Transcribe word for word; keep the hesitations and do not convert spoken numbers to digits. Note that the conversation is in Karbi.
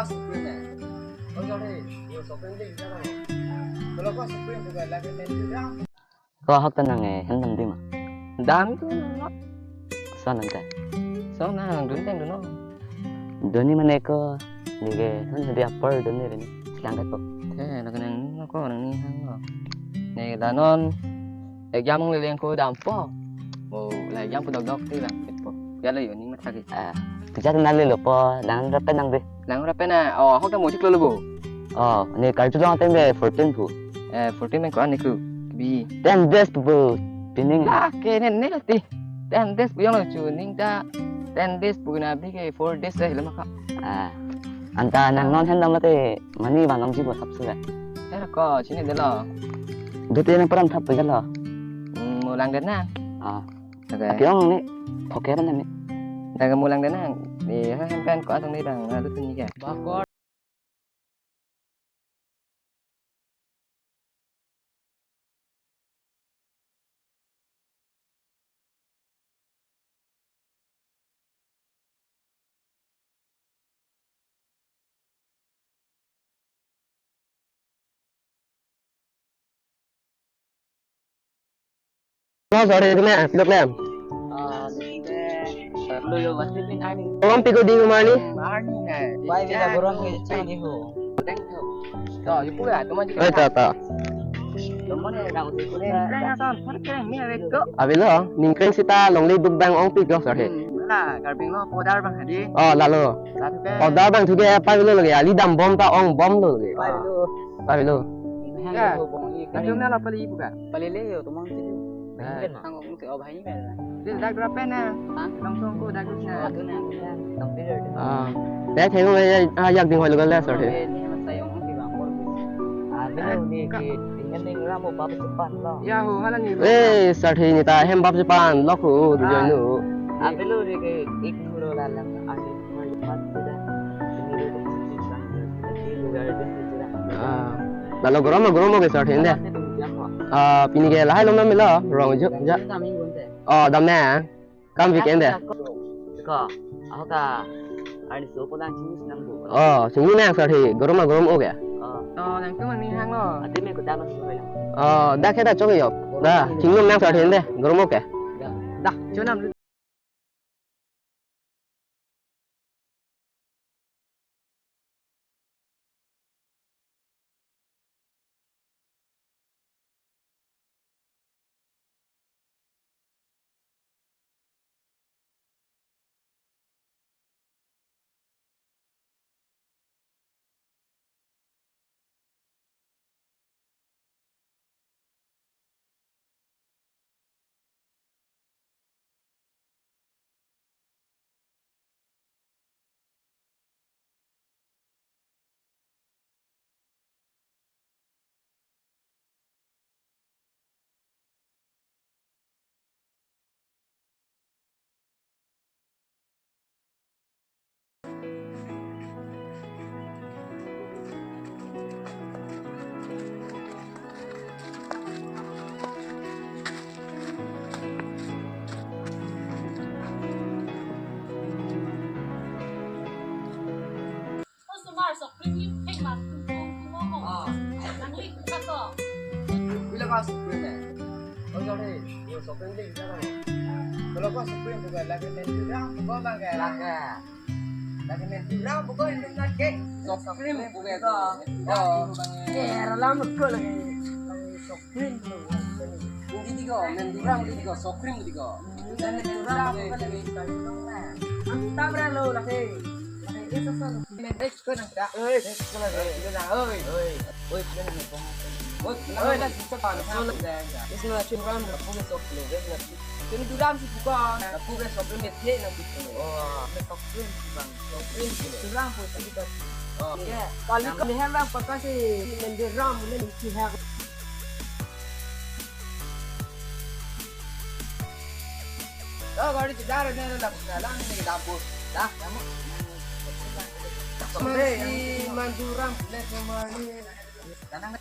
Supreme eh. Oh, sorry. Yo, Supreme ding, jangan. Kalau kau Supreme juga lagi main juga. Ko ahok ta nang eh, hem dam dima. Dam tu nang. Son nang ta. Son nang, dun teng dun no. Doni mane ko, nike, son hadi apor doni rin. Langkat ko. Eh, lagi nang ni ko, nang ni hang ko. Ne, danon. Exam nang leleng ko dampo. Oh, la exam pu dok dok ti lang. Ko. Ya le yo, ni matha ke. Ah, tu jat na le lo po, lang rapen nang de. Lang rapen na, oh, ahok ta mo chiklo lo bo. Oh, ne karju long ateng de fourteen pu. Eh, fourteen ko ani ku. Bi. Ten days pu pu. Pining. Ah, ke ne ne ti. Ten days pu yang lo chu ning ta. Ten days pu na bi ke four days le lama ka. Ah. Anta nang non hen dam mate mani bang nang ji bo sap sura. Eh, ko chini de lo. Dute nang peran thap pe lo. Hmm, mo lang de na. Ah. Oke. Apiong ni, thoke ran ni. Daga mo lang de nang. Di ha hem pen ko atong ni bang, na tu ni ke. Bakor. Oh, sorry, itu na, pilok lem. Ah, sinte, perlu yo, pasti pin ani. Orang piko di rumah ni? Ani na. Wai bila gorong ke chai ni ho. Thank you. To, ipu ya, teman juga. Eh, ta, ta. Teman ya, dah udah kuliah. Saya tak tahu, saya kira ni ada kok. Abilo, ningkreng sita longle duk bang ong pik lo, sorry. Hmm, lah, Karbi lo, powder bang hadi. Oh, lalo. Tapi kan powder bang juga apa bilo lagi? Ali dam bom ta ong bom lo lagi. Wai lo. Pabilo. Ya. Itu na la pali buka. Pali le yo, tomang sini. Ah. Ang ngomong ke obhai ni mel. Dia dak berapa na? Hah? Langsung ko dak na. Oh, tu na, tu na. Tampil ada. Ah. Dia tengok ya, ah, yak ding hoi lo kan lah, sorry. Eh, ni mas saya ngomong di bangkor. Ah, dia ni ke tinggal ni ramo bab sepan lo. Ya, ho, hala ni. Eh, sorry ni ta hem bab sepan lo ko, tu join nu. Ah, belo dia ke ik lo lalang. Ah, Ah, lalo goroma goroma ke sorry inde. Ah, pini ke lahai lom nam melo rong jo ja. Oh, dam ne. Kam weekend de. Ko, ako ka. Ani so ko lang chini nang bu. Oh, chini nang sorry goroma gorom oke. Oh. Oh, nang tu mang ni hang lo. Adi me ko dam so ya. Oh, dak ke dak chok yo. Dak, chini nang sorry inde. Gorom oke. Dak, dak, chonam. Osomar sok krim ni thek ma tum tum tum mo. Ah. Nangli kaso. Bila ka sok krim eh. Oh, sorry. Yo sok krim ding, jangan. Kalau kau sok krim juga lagi main juga, kau bang kayak lagi. Lagi main juga, bukan internet ke. Sok krim bukan itu. Oh. Eh, dalam kau lagi. Lagi sok krim tu. Hindi ko, main duram hindi ko, sok krim hindi ko. Main duram bukan lagi. Ang tabra lo lagi. Lagi itu selalu. Next ko nang ka. Oi, next ko nang ka. Oi, oi. Oi, oi, oi, na chun ram na puke sok lo, na puke sok lo, na puke sok lo, na puke sok lo. Oh, na sok lo bang. Sok lo. Ram po sih kita. Oh. Ya, kali ko ni hem bang pata si mende ram ni si ha. Oh, gari tu dah ada dalam dalam ni dapur. Dah, kamu. Masih manduram le kemari. Tanang.